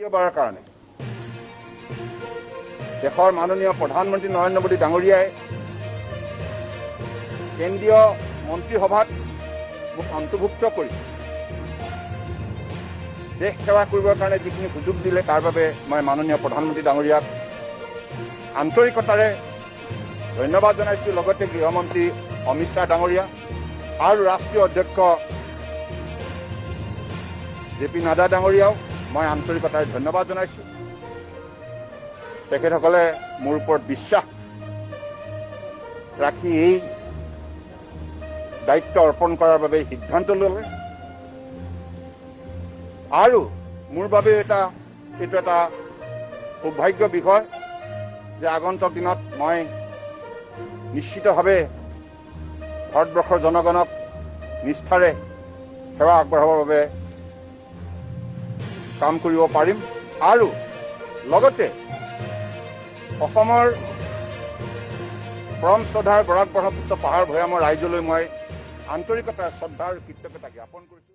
দ্বিতীয়বাৰৰ কাৰণে দেশৰ মাননীয় প্ৰধানমন্ত্ৰী নৰেন্দ্ৰ মোদী ডাঙৰীয়াই কেন্দ্ৰীয় মন্ত্ৰীসভাত মোক অন্তৰ্ভুক্ত কৰি দেশ সেৱা কৰিবৰ কাৰণে যিখিনি সুযোগ দিলে, তাৰ বাবে মই মাননীয় প্ৰধানমন্ত্ৰী ডাঙৰীয়াক আন্তৰিকতাৰে ধন্যবাদ জনাইছোঁ। লগতে গৃহমন্ত্ৰী অমিত শ্বাহ ডাঙৰীয়া আৰু ৰাষ্ট্ৰীয় অধ্যক্ষ জে পি নাড্ডা ডাঙৰীয়াও মই আন্তৰিকতাৰে ধন্যবাদ জনাইছোঁ। তেখেতসকলে মোৰ ওপৰত বিশ্বাস ৰাখি এই দায়িত্ব অৰ্পণ কৰাৰ বাবে সিদ্ধান্ত ল'লে আৰু মোৰ বাবে এইটো এটা সৌভাগ্য বিষয় যে আগন্তুক দিনত মই নিশ্চিতভাৱে ভাৰতবৰ্ষৰ জনগণক নিষ্ঠাৰে সেৱা আগবঢ়াবৰ বাবে কাম কৰিব পাৰিম আৰু লগতে অসমৰ পৰম শ্ৰদ্ধাৰ বৰাক ব্ৰহ্মপুত্ৰ পাহাৰ ভৈয়ামৰ ৰাইজলৈ মই আন্তৰিকতাৰ শ্ৰদ্ধা আৰু কৃতজ্ঞতা জ্ঞাপন কৰিছোঁ।